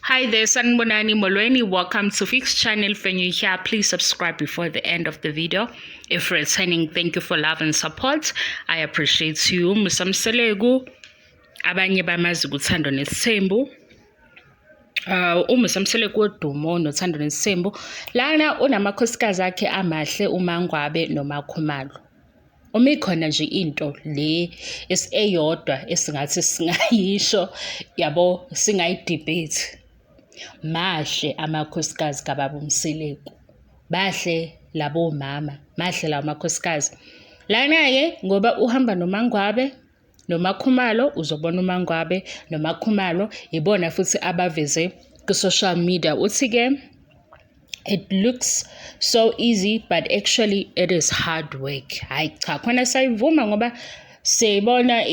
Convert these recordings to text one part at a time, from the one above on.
Hi there, Sanibonani Molweni. Welcome to Fix Channel. If you're new here, please subscribe before the end of the video. If returning, thank you for love and support. I appreciate you. Musa Mseleku, abanye bamazi kuThando Nesithembu. UMusa Mseleku wodumo noThando Nesithembu. Lana unamakhosikazi akhe amahle uMangwabe noMakhumalo. Uma ikhona nje into le eyodwa esingathi singayisho yabo singayidebate. Mahle amakhosikazi kababa uMseleku. Bahle labo mama, mahle lawo makhosikazi. Lana-ke ngoba uhamba noMangwabe noMakhumalo, uzobona uMangwabe noMakhumalo ibona futhi abaveze ku-social media. Uthi-ke it looks so easy but actually it is hard work. Hayi cha, khona sayivuma ngoba siyibona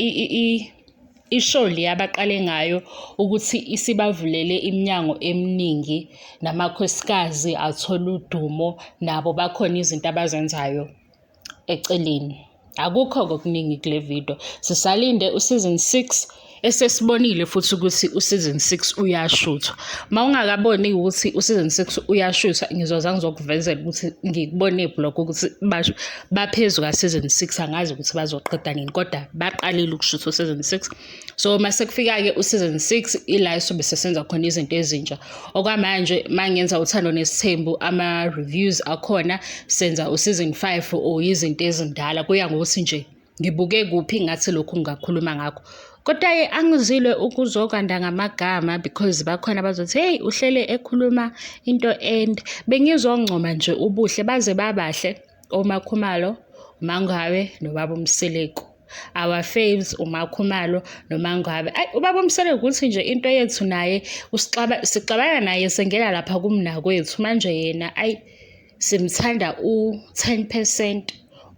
ishow le abaqale ngayo ukuthi isibavulele iminyango eminingi namakhosikazi athola udumo nabo bakhona izinto abazenzayo eceleni. Akukho okuningi kule video. Sisalinde useason 6 esesibonile futhi ukuthi useason 6 uyashuthwa. Uma ungakaboni ukuthi useason 6 uyashuthwa, ngizoza ngizokuvezela ukuthi ngikubone eblog ukuthi baphezu ka-season 6, angazi ukuthi bazoqeda nini kodwa baqalile ukushutha useason 6. So mase kufika-ke useason 6 ila sobe sesenza khona izinto ezintsha. Okwamanje mangenza uThando Nesithembu ama-reviews akhona senza useason 5 or izinto ezindala kuya ngokuthi nje ngibuke kuphi ngathi lokhu ngingakhuluma ngakho. Kodwa-ke angizile ukuzokanda ngamagama because bakhona abazothi hey uhlele ekhuluma into and bengizongcoma nje ubuhle baze babahle oMakhumalo, uMangwabe nobaba uMseleku. Our faves uMakhumalo noMangwabe. Ayi ubaba uMseleku ukuthi nje into yethu naye usixaba sixabana naye sengena lapha kumnakwethu manje yena ayi simthanda u-10%.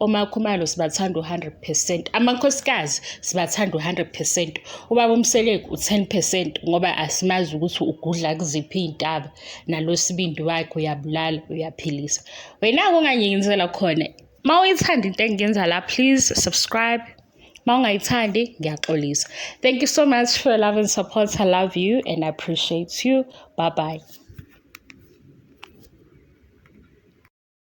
OMakhumalo sibathanda u-100%, amakhosikazi sibathanda u-100%, ubaba uMseleku u-10% ngoba asimazi ukuthi ugudla kuziphi iy'ntaba nalo sibindi wakhe uyabulala uyaphilisa. Wena-ke ungangiyenzela khona, uma uyithanda into engiyenza la please subscribe. Uma ungayithandi ngiyaxolisa. Thank you so much for your love and support. I love you and I appreciate you. Bye bye.